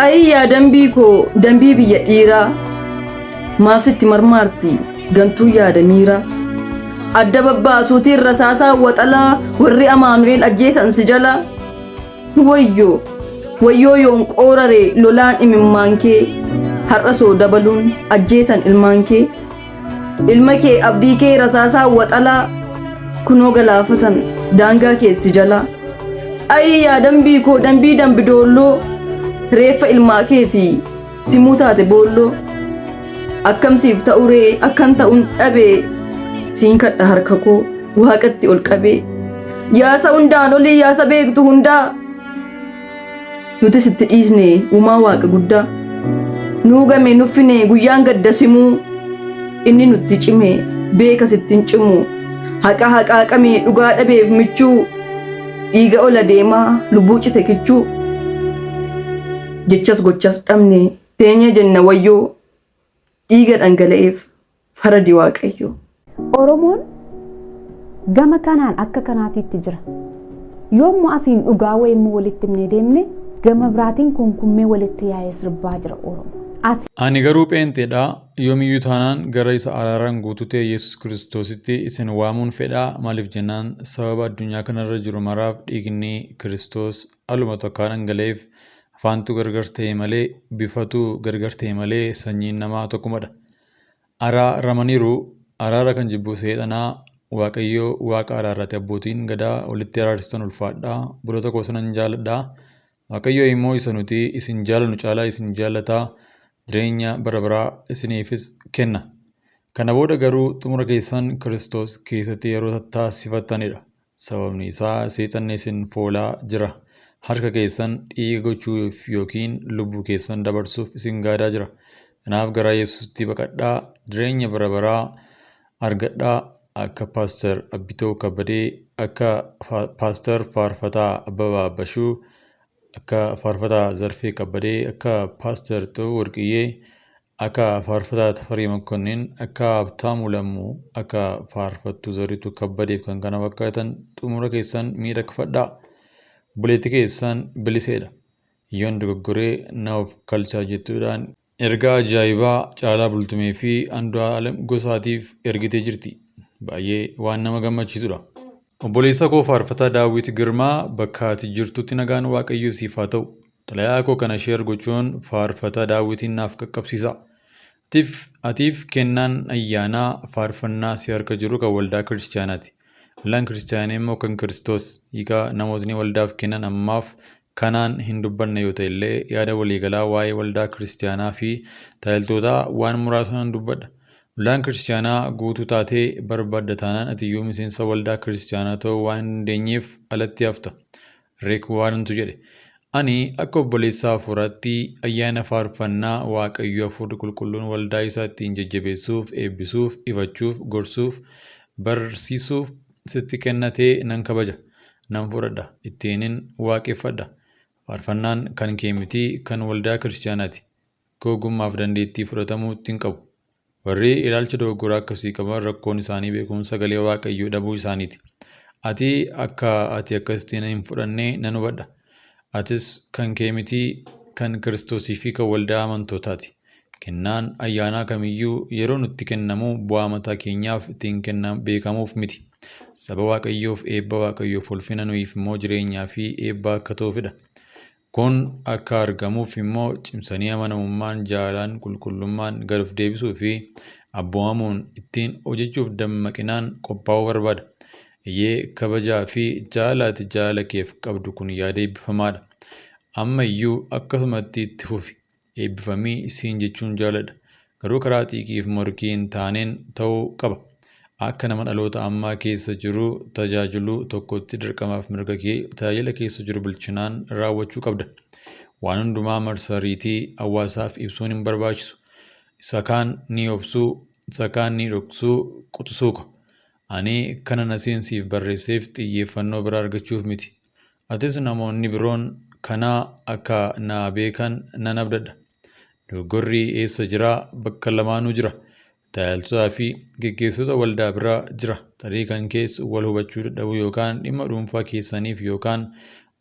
Ayii yaa dambii koo dambii biyya dhiiraa maaf sitti marmaarti gantuu yaada miiraa. Adda babbaasuutiin rasaasaa waxalaa warri Amaanu'eel ajjeesan si jalaa. Wayyoo wayyoo yoon qoorare lolaan imimmaan kee har'a soo dabaluun ajjeesan ilmaan kee. Ilma kee abdii kee rasaasaa waxalaa kunoo galaafatan daangaa kee si jalaa. Ayii yaa dambii koo dambii dambi doolloo reeffa ilmaa keetii simuu taate boolloo. Akkam siif ta'uree akkan ta'uun dhabee siin kadha harka koo waaqatti ol qabee. Yaasa hundaan olii yaasa beektu hundaa nuti sitti dhiisne uumaa waaqa guddaa. Nuu game nuffine guyyaan gadda simuu inni nutti cime beeka sitti hin cimu haqa haqaaqame dhugaa dhabeef michuu dhiiga ola deemaa lubbuu cite kichuu jechas gochas dhabne teenyee jenna wayyoo dhiiga dhangala'eef faradi waaqayyoo. Oromoon gama kanaan akka kanaatiitti jira. Yoommoo asiin dhugaa wayimmoo walitti himnee deemne gama biraatiin kunkummee walitti yaa'ee sirbaa jira Oromoo. As Ani garuu pheenxeedha, yoomiyyuu taanaan gara isa araaraan guutuu ta'e Yesus Kiristoositti isin waamuun fedha, maaliif jennaan sababa addunyaa kanarra jiru maraaf dhiigni Kiristoos aluma takkaa dhangala'eef afaantu gargar ta'e malee, bifatu gargar ta'e malee sanyiin namaa tokkumadha. Araaramaniiru, araara kan jibbu seexanaa, Waaqayyo waaqa araaraati abbootiin gadaa walitti araarsitan ulfaadhaa, obboloota koo isinan jaaladha. Waaqayyo immoo isa nuti isin jaalannu caalaa isin jaallata, jireenya bara baraa isiniifis kenna. Kana booda garuu xumura keessan Kiristoos keessatti yeroo tattaasifattanidha. Sababni isaa seexanni isin foolaa jira. Harka keessan dhiiga gochuuf yookiin lubbuu keessan dabarsuuf isin gaadaa jira. Kanaaf gara Yesuusitti baqadhaa, jireenya bara baraa argadhaa. Akka Paaster Abbitoo Kabbadee, akka Paaster Faarfataa Abbabaa Bashuu, akka Faarfataa Zarfee Kabbadee, akka Paaster Xibabuu Warqiyyee, Akka Faarfataa Tafarii Makkonnin, akka Habtaamuu Lammuu, akka Faarfattuu Zarituu Kabbadeef kan kana fakkaatan xumura keessan miidhagfadhaa. Obboleettii keessan Biliseedha. Yoon dogoggoree na of kalchaa jettuudhaan ergaa ajaa'ibaa Caalaa Bultumee fi Andu'aalem Gosaatiif ergitee jirti. Baay'ee waan nama gammachiisudha. Obboleessa koo Faarfataa Daawwit Girmaa bakka ati jirtutti nagaan Waaqayyoo siif haa ta'u. Xalayaa koo kana share gochuun Faarfataa Daawwitiin naaf qaqqabsiisaa. Atif, atiif kennaan ayyaanaa faarfannaa si harka jiru kan waldaa kiristiyaanaati. Waldaan kiristiyaanaa immoo kan Kiristoos. Hiika namootni waldaaf kennan ammaaf kanaan hin dubbanne yoo ta'e illee yaada waliigalaa waa'ee waldaa kiristiyaanaa fi tajaajiltootaa waan muraasa nan dubbadha. Waldaan kiristiyaanaa guutuu taatee barbaadda taanaan atiyyuu miseensa waldaa kiristiyaanaa ta'uu waan hin dandeenyeef alatti hafta. Rick Warrentu jedhe. Ani akka obboleessa hafuuraatti ayyaana faarfannaa Waaqayyo Hafuurri Qulqulluun waldaa isaa ittiin jajjabeessuuf, eebbisuuf, ifachuuf, gorsuuf, barsiisuuf sitti kennate nan kabaja, nan fudhadha, ittiinin waaqeffadha. Faarfannaan kan kee miti, kan waldaa kiristiyaanaati. Akka ogummaaf dandeettii fudhatamuutti hin qabu. Warri ilaalcha dogoggoraa akkasii qaban rakkoon isaanii beekumsa sagalee Waaqayyoo dhabuu isaaniiti. Ati akka ati akkasitti hin fudhanne nan hubadha. Atis kan kee miti, kan Kiristoosii fi kan waldaa amantootaati. Kennaan ayyaanaa kamiyyuu yeroo nutti kennamu bu'aa mataa keenyaaf ittiin kenna beekamuuf miti. Saba Waaqayyoof eebba Waaqayyoof ulfina nuyiif immoo jireenyaa fi eebba akka ta'uufidha. Kun akka argamuuf immoo cimsanii amanamummaan, jaalalaan, qulqullummaan, gad of deebisuu fi abboomamuun ittiin hojjechuuf dammaqinaan qophaa'uu barbaada. Eeyyee, kabajaa fi jaalala ati jaalala keef qabdu kun yaada eebbifamaadha. Amma iyyuu akkasumatti itti fufi. Eebbifami siin jechuun jaaladha. Garuu karaa xiiqiif morkii hin taaneen ta'uu qaba. Akka nama dhaloota ammaa keessa jiru tajaajilu tokkootti dirqamaaf mirga kee tajaajila keessa jiru bilchinaan raawwachuu qabda. Waan hundumaa marsariitii hawaasaaf ibsuun hin barbaachisu. Isa kaan ni obsuu, isa kaan ni dhoksuu quxisuuko. Ani kanan asiin siif barreesseef xiyyeeffannoo biraa argachuuf miti. Atis namoonni biroon kana akka naa beekan nan abdadha. Dogoggorri eessa jira? Bakka lamaanuu jira. Tajaajiltootaa fi geggeessitoota waldaa bira jira. Tarii kan kees wal hubachuu dadhabuu yookaan dhimma dhuunfaa keessaniif yookaan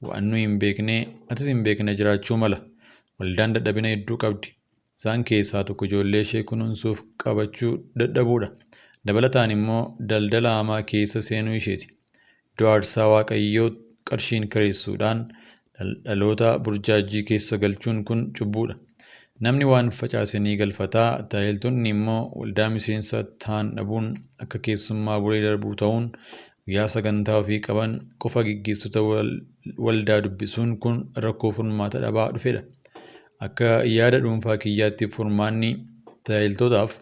waan nuyi hin beekne atis hin beekne jiraachuu mala. Waldaan dadhabina hedduu qabdi. Isaan keessaa tokko ijoollee ishee kunuunsuuf qabachuu dadhabuudha. Dabalataan immoo daldala hamaa keessa seenuu isheeti. Iddoo aarsaa Waaqayyoo qarshiin kireessuudhaan dhaloota burjaajii keessa galchuun kun cubbuudha. Namni waan facaase ni galfataa, tajaajiltoonni immoo waldaa miseensa ta'an dhabuun akka keessummaa bulee darbuu ta'uun guyyaa sagantaa ofii qaban qofa gaggeessitoota waldaa dubbisuun kun rakkoo furmaata dhabaa dhufedha. Akka yaada dhuunfaa kiyyaatti furmaanni tajaajiltootaaf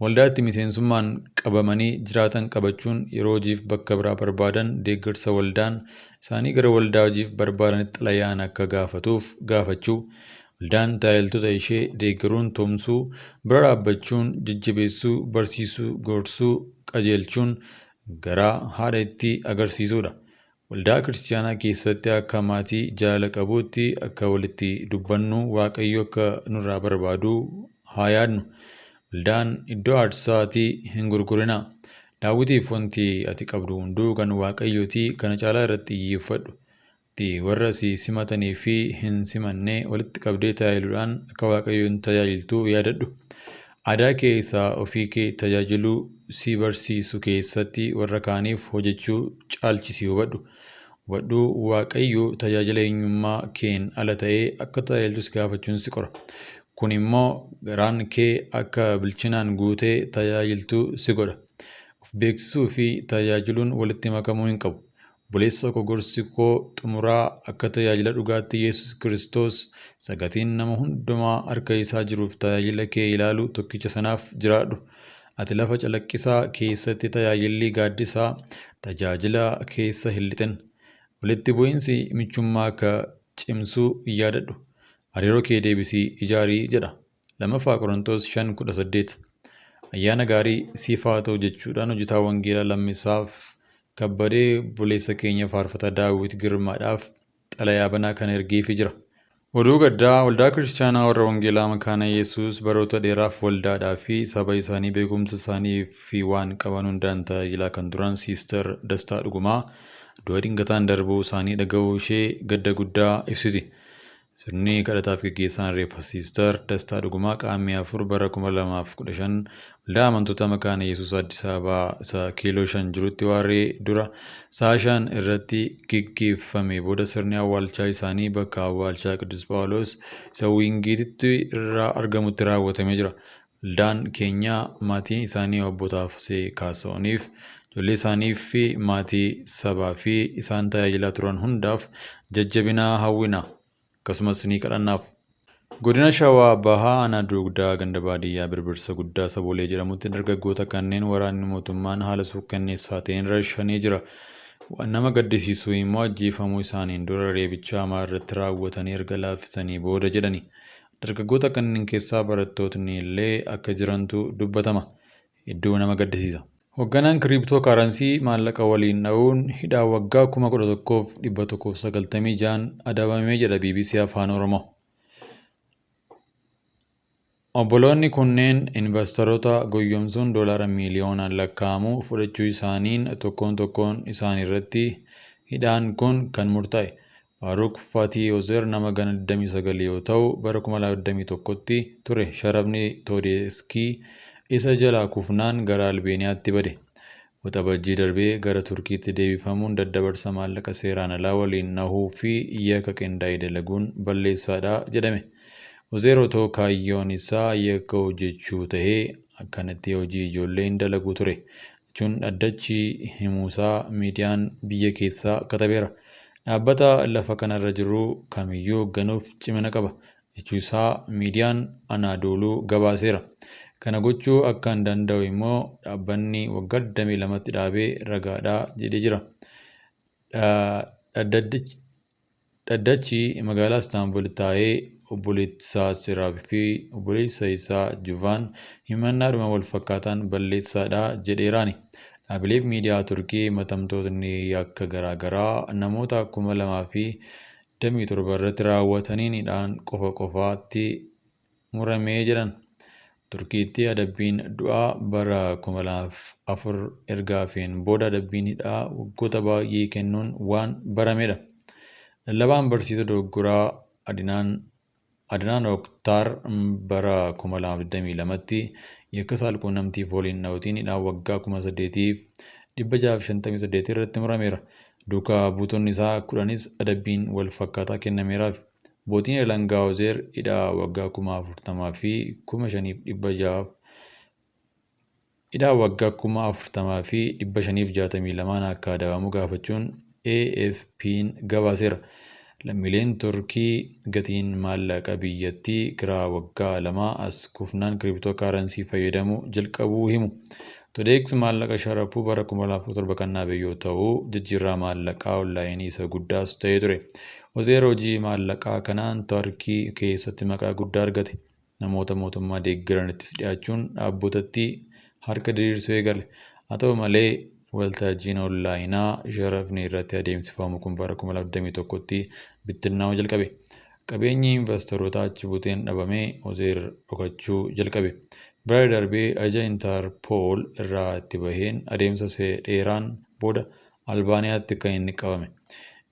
waldaatti miseensummaan qabamanii jiraatan qabachuun yeroo hojiif bakka biraa barbaadan deeggarsa waldaan isaanii gara waldaa hojiif barbaadanitti xalayaan akka gaafatuuf gaafachuu, waldaan tajaajiltoota ishee deeggaruun tumsuu, bira dhaabbachuun jajjabeessuu, barsiisuu, gorsuu, qajeelchuun garaa haadha itti agarsiisuudha. Waldaa kiristaanaa keessatti akka maatii jaalala qabuutti akka walitti dubbannu Waaqayyo akka nurraa barbaadu haa yaadnu. Waldaan iddoo aarsaatii hin gurgurinaa. Daawitiif wanti ati qabdu hunduu kan Waaqayyooti, kana caalaa irratti xiyyeeffadhu. Ati warra si simatanii fi hin simanne walitti qabdee tajaajiluudhaan akka Waaqayyoon tajaajiltu yaadadhu. Aadaa kee isa ofii kee tajaajiluu si barsiisu keessatti warra kaaniif hojjechuu caalchisii hubadhu. Hubadhu, Waaqayyo tajaajila eenyummaa keen ala ta'ee akka tajaajiltu si gaafachuun si qora. Kun immoo garaan kee akka bilchinaan guutee tajaajiltu si godha. Of beeksisuu fi tajaajiluun walitti makamuu hin qabu. Obboleessa koo, gorsi koo xumuraa akka tajaajila dhugaatti Yesuus Kiristoos isa gatiin nama hundumaa harka isaa jiruuf tajaajila kee ilaalu tokkicha sanaaf jiraadhu. Ati lafa calaqqisaa keessatti tajaajilli gaaddisaa tajaajila keessa hin lixin. Walitti bu'iinsi michummaa akka cimsuu yaadadhu. Hariiroo kee deebisii ijaarii jedha. 2ffaa Qorontos 5:18. Ayyaana gaarii siif haa ta'u jechuudhaan hojjetaa wangeelaa Lammisaaf Kabbadee obboleessa keenya faarfataa Daawit Girmaadhaaf xalayaa banaa kana ergeefii jira. Oduu gaddaa, Waldaa Kiristaanaa Warra Wangeelaa Makaana Yesuus baroota dheeraaf waldaadhaa fi saba isaanii beekumsa isaanii fi waan qaban hundaan tajaajilaa kan turan Siister Dastaa Dhugumaa du'a dingataan darbuu isaanii dhaga'uu ishee gadda guddaa ibsiti. Sirni kadhataaf geggeessaan reeffa Siister Dastaa Dhugumaa Qaammee 4 bara 2015 Waldaa Amantoota Makaana Yesuus Addis Ababaa isa Kiiloo 5 jirutti waaree dura sa'a 5 irratti geggeeffame booda sirni awwaalchaa isaanii bakka awwaalchaa Qiddus Phaawuloos isa Wiingeetitti irraa argamutti raawwatamee jira. Waldaan keenya maatii isaanii Obbo Taafasee Kaasahuniif, ijoollee isaaniif fi maatii sabaa fi isaan tajaajilaa turan hundaaf jajjabina hawwina. Akkasumas ni kadhannaaf. Godina Shawaa Bahaa Aanaa Dugdaa ganda baadiyyaa Birbirsa Guddaa Sabolee jedhamutti dargaggoota kanneen waraanni mootummaan haala suukkanneessaa ta'een rashanee jira. Waan nama gaddisiisu immoo ajjeefamuu isaaniin dura reebicha hamaa irratti raawwatanii erga laaffisanii booda jedhani. Dargaggoota kanneen keessaa barattootni illee akka jirantu dubbatama. Hedduu nama gaddisiisa. Hogganaan kiriiptoo kaaransii maallaqa waliin dha'uun hidhaa waggaa 11,196n adabame jedha bbc Afaan Oromoo. Obboloonni kunneen invastaroota goyyomsuun doolaara miiliyoonaan lakkaa'amu fudhachuu isaaniin tokkoon tokkoon isaaniirratti hidhaan kun kan murtaa'e. Faaruuk Fatii Ozer nama gana 29 yoo ta'u, bara 2021tti ture sharafni Toodeeskii isa jalaa kufnaan gara Albeeniyaatti bade. Waxabajjii darbe gara Turkiitti deebifamuun daddabarsa maallaqa seeraan alaa waliin dhahuu fi yakka qindaa'e dalaguun balleessaadha jedhame. Ozeer otoo kaayyoon isaa yakka hojjechuu tahee akkanatti hojii ijoollee hin dalagu ture jechuun dhaddachi himuusaa miidiyaan biyya keessaa katabeera. Dhaabbata lafa kanarra jiru kamiyyuu hogganuuf cimina qaba jechuusaa miidiyaan Anaadooluu gabaaseera. Kana gochuu akkan danda'u immoo dhaabbanni waggaa 22tti dhaabe ragaadha jedhee jira. Dhaddachi magaalaa Istaanbul taa'ee obboleettisaa Siraab fi obboleessa isaa Juvaan himannaadhuma walfakkaataan balleessaadha jedheeraani. Dhaabileef miidiyaa Turkii himatamtootni yakka garaagaraa namoota 2027 irratti raawwataniin hidhaan qofa qofaatti muramee jedhan. Turkiitti adabbiin du'aa bara 2004 erga hafeen booda adabbiin hidhaa waggoota baay'ee kennuun waan baramedha. Lallabaan barsiisa dogoggoraa Adnaan Oktaar bara 2022tti yakka saalquunnamtiif waliin dha'uutiin hidhaan waggaa 8,658 irratti murameera. Duukaa buutonni isaa 10s adabbiin wal fakkaataa kennameeraaf. Abbootiin alangaa Ozeer hidhaa waggaa 40,500 hidhaa waggaa 40,562 akka adabamu gaafachuun AFP'n gabaaseera. Lammiileen Turkii gatiin maallaqa biyyattii kiraa waggaa 2 as kufnaan kiriptoo kaaransii fayyadamuu jalqabuu himu. Thodex maallaqa sharafuu bara 2017 kan dhaabe yoo ta'u, jijjiirraa maallaqaa onlaayinii isa guddaas ta'ee ture. Ozeer hojii maallaqaa kanaan Turkii keessatti maqaa guddaa argate. Namoota mootummaa deeggaranittis dhiyaachuun dhaabbatatti harka diriirsuu eegale. Haa ta'u malee waltajjiin onlaayinaa sharafni irratti adeemsifamu kun bara 2021tti bittinnaa'uu jalqabe. Qabeenyi investoroota achi buteen dhabamee Ozeer dhokachuu jalqabe. Bara darbee ajaja Intarpool irraa itti baheen adeemsa dheeraan booda Albaaniyaatti kan inni qabame.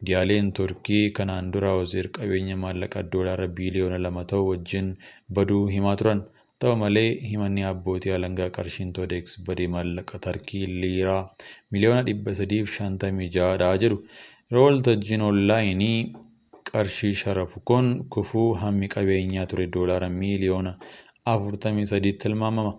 Miidiyaaleen Turkii kanaan dura Ozeer qabeenya maallaqa doolaara biiliyoona 2 ta'u wajjin baduu himaa turan. Ta'u malee himanni abbootii alangaa qarshiin Thodex badee maallaqa Tarkii liiraa miliyoona 356dha jedhu. Yeroo waltajjiin onlaayinii qarshii sharafu kun kufuu hammi qabeenyaa ture doolaara miiliyoona 43 tilmaamama.